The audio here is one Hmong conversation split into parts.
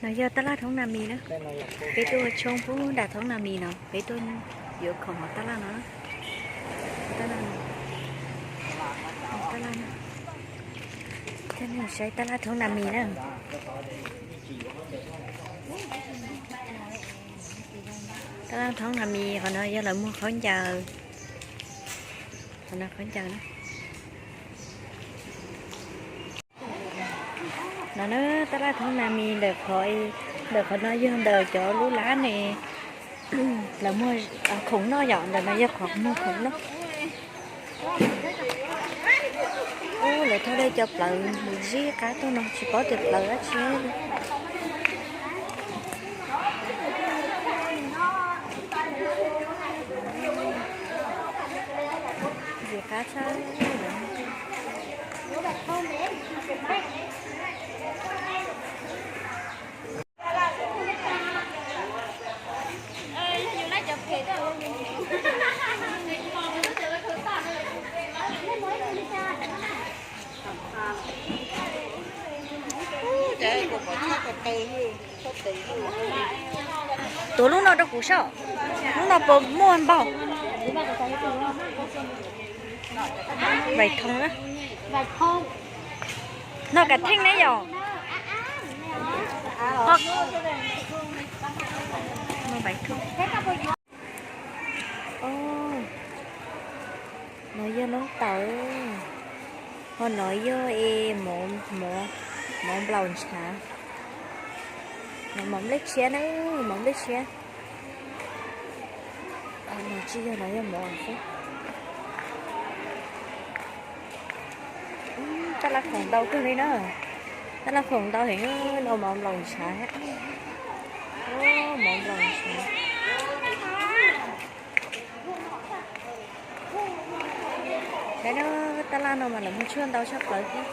No yog tab laj thoob nas mis na. Peb tuaj ua tshoob pub nram thoob nas mis no, peb tuaj yuav khoom hauv tab laj no. Tab laj no. Tab laj no. Coj nej saib tab laj thoob nas mis na. Tab laj thoob nas mis, qhov no yog lawv muag khaub ncaws. Qhov no khaub ncaws na. No na, tab laj thoob nas mis ntawm qhov, ntawm qhov no yog ntawm cov lub lab ne, lawv muag khoom noj yom, ntawm no yog qhov muag khoom noj. Ub, lawv thauj dej cov plawv zib qab tuaj no tsis paub tias plawv dab tsi li. Zib qab tshaj. Tuav lub no rau kuv saib, lub no puas muaj npaug? Vaiv thooj na. Noj kav theej ne yom. Noj vaiv thooj. No yog noob tawv, ho no yog es mov, mov nplaum ntshav. No mov nplej tshiab na, mov nplej tshiab. No tsis yog, no yog mov xwb. Tab laj khoom ntau kawg li na. Tab laj khoom ntau heev, no mov nplaum ntshav thiab. Mov nplaum ntshav. Saib na, tab laj no mas lawv muag tshuaj ntau tshaj plaws thiab.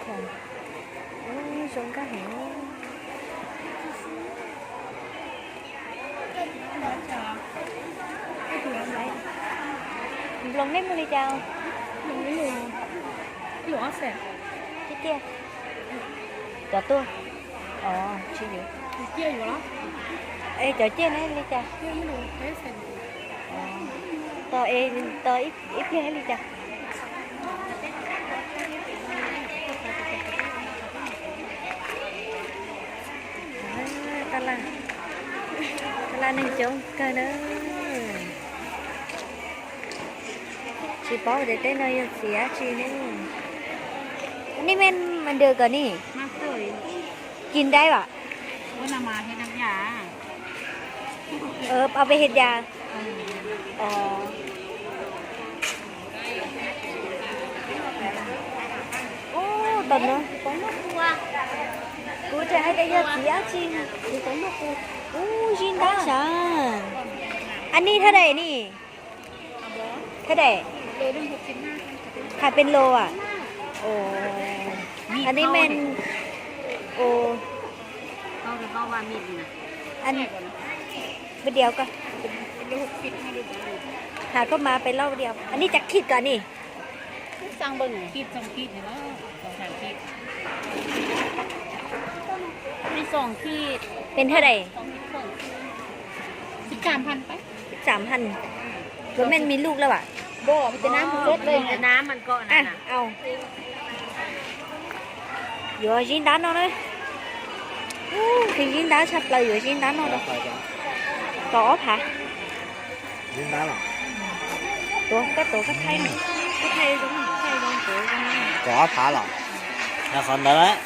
Khoom, ub, zoo nkauj heev. Nploos nej muag li cas? Ib tiag. Cov tuaj. Os, tsis yuav. Es cov ciaj ne li cas? Tos es, tos ib pliag li cas? Tab laj, tab laj neeg coob kawg na. Tsis paub tias tej no yog txiv dab tsi ne. Ua nej me mas dws kom ni. Kis nraib as? Au peb hej das. Ub, tom no, kuv tseem hais tias yog txiv dab tsi. Ub, zib ntab sav. Anij thaj dais ni. Thaj dais. Khais pes los as? Anij men. Video ko. Has koj mas pes loj video. Anij cas khij kom ni. Pes thaj dais? Sib txam haj. Koj men mi luj lawm as? Au. Yuav zib ntab no na. Ub, zib ntab tshaj plaws, yuav zib ntab no rau. Tau ob phav. Tuav, koj tuav koj thaij, koj thaij zoo, thaij zoo tuav zoo. Tau ob phav los? Qhov ntawd lawm.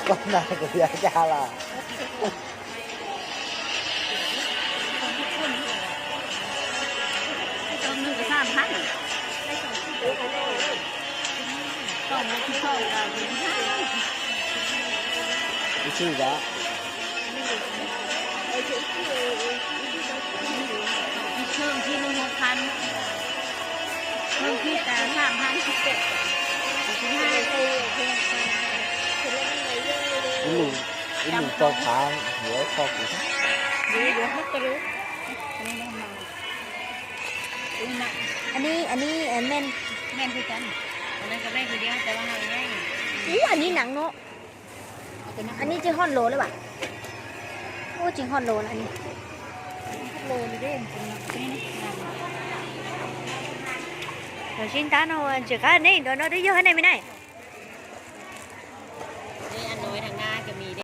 Koj na kuv yuav cas los. Xwb yom. Ib thwv ib lub hauv phab, ib thwv tas hab hab. Ib lub, ib lub rau phav yuav kho kuv. Anib, anib, men, men, ub, anib neev no. Anib tsis hoj los lawm as. Ub, tsis hoj los lawm ni. Los sib ntab no ntsis qab ne, ntawm no twb yog ne me na.